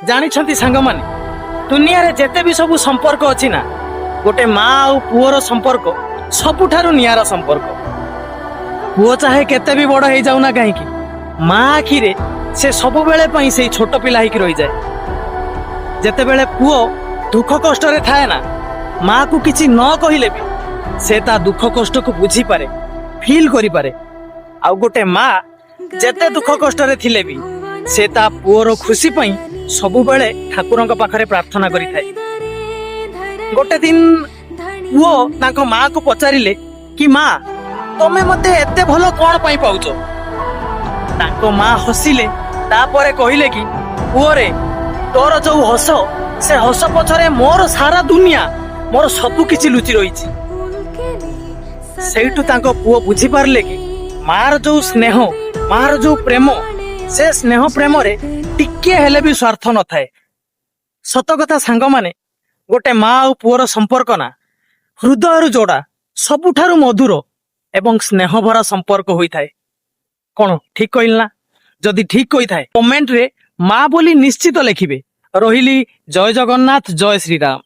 ଜାଣିଛନ୍ତି ସାଙ୍ଗମାନେ, ଦୁନିଆରେ ଯେତେ ବି ସବୁ ସମ୍ପର୍କ ଅଛି ନା, ଗୋଟେ ମା ଆଉ ପୁଅର ସମ୍ପର୍କ ସବୁଠାରୁ ନିଆରା ସମ୍ପର୍କ। ପୁଅ ଚାହେ କେତେ ବି ବଡ ହେଇଯାଉ ନା କାହିଁକି, ମା ଆଖିରେ ସେ ସବୁବେଳେ ପାଇଁ ସେଇ ଛୋଟ ପିଲା ହେଇକି ରହିଯାଏ। ଯେତେବେଳେ ପୁଅ ଦୁଃଖ କଷ୍ଟରେ ଥାଏ ନା, ମାକୁ କିଛି ନ କହିଲେ ବି ସେ ତା ଦୁଃଖ କଷ୍ଟକୁ ବୁଝିପାରେ, ଫିଲ୍ କରିପାରେ। ଆଉ ଗୋଟେ ମା ଯେତେ ଦୁଃଖ କଷ୍ଟରେ ଥିଲେ ବି ସେ ତା ପୁଅର ଖୁସି ପାଇଁ ସବୁବେଳେ ଠାକୁରଙ୍କ ପାଖରେ ପ୍ରାର୍ଥନା କରିଥାଏ। ଗୋଟେ ଦିନ ପୁଅ ତାଙ୍କ ମାକୁ ପଚାରିଲେ କି, "ମା, ତମେ ମତେ ଏତେ ଭଲ କଣ ପାଇଁ ପାଉଛ?" ତାଙ୍କ ମା ହସିଲେ। ତାପରେ କହିଲେ କି, "ପୁଅରେ, ତୋର ଯୋଉ ହସ, ସେ ହସ ପଛରେ ମୋର ସାରା ଦୁନିଆ, ମୋର ସବୁ କିଛି ଲୁଚି ରହିଛି।" ସେଇଠୁ ତାଙ୍କ ପୁଅ ବୁଝିପାରିଲେ କି ମାର ଯୋଉ ସ୍ନେହ, ମାର ଯୋଉ ପ୍ରେମ, ସେ ସ୍ନେହ ପ୍ରେମରେ ଟିକିଏ ହେଲେ ବି ସ୍ୱାର୍ଥ ନଥାଏ। ସତ କଥା ସାଙ୍ଗମାନେ, ଗୋଟେ ମା ଆଉ ପୁଅର ସମ୍ପର୍କ ନା ହୃଦୟରୁ ଯୋଡା ସବୁଠାରୁ ମଧୁର ଏବଂ ସ୍ନେହ ଭରା ସମ୍ପର୍କ ହୋଇଥାଏ। କଣ ଠିକ କହିଲି ନା? ଯଦି ଠିକ କହିଥାଏ, କମେଣ୍ଟରେ ମା ବୋଲି ନିଶ୍ଚିତ ଲେଖିବେ। ରହିଲି, ଜୟ ଜଗନ୍ନାଥ, ଜୟ ଶ୍ରୀରାମ।